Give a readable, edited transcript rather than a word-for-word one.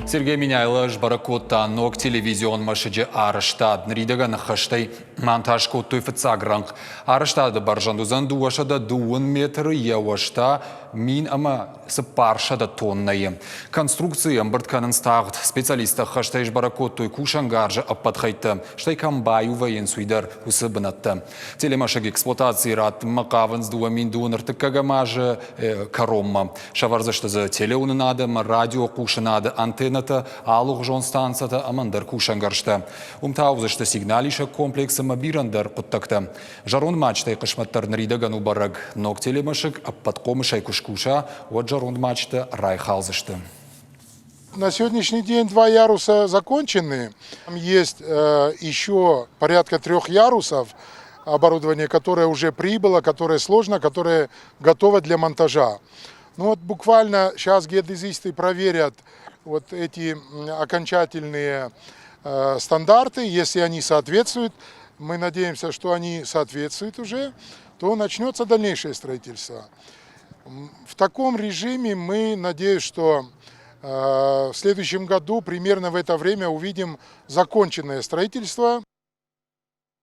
Сергей Меняйло сбӕрӕг кодта ног телевизион мӕсыджы арӕзтад. Ныридӕгӕн ӕххӕстӕй монтаж кодтой фыццаг рӕнхъ. Арӕзтады бӕрзӕнд уыдзӕн 220 метры, йӕ уӕз та 1400 тоннӕйы. Конструкцийы ӕмбырд кӕнынц тагъд. Специалисттӕ ӕххӕстӕй сбӕрӕг кодтой кусӕнгарзы ӕппӕт хӕйттӕ, стӕй кӕм баиу вӕййынц, уый дӕр уыцы бынӕттӕ. Телемӕсыг эксплуатацийы раттынмӕ хъавынц 2031 азы кӕронмӕ. Сӕвӕрдзысты дзы телеуынынады ӕмӕ радиохъусынады антеннӕтӕ, алыгъуызон станцӕтӕ ӕмӕ ӕндӕр кусӕнгӕрзтӕ. Уым та уыдзысты сигналисӕг комплекс ӕмӕ бирӕ ӕндӕр хъуыддӕгтӕ. Зӕронд мачтӕй хъысмӕт дӕр ныридӕгӕн у бӕрӕг. Ног телемӕсыг ӕппӕтхъомысӕй куы скуса, уӕд зӕронд мачтӕ райхалдзысты. На сегодняшний день два яруса закончены. Есть еще порядка трех ярусов оборудования, которое уже прибыло, которое сложно, которое готово для монтажа. Ну вот буквально сейчас геодезисты проверят вот эти окончательные стандарты. Если они соответствуют, мы надеемся, что они соответствуют уже, то начнется дальнейшее строительство. В таком режиме мы, надеюсь, что в следующем году примерно в это время увидим законченное строительство.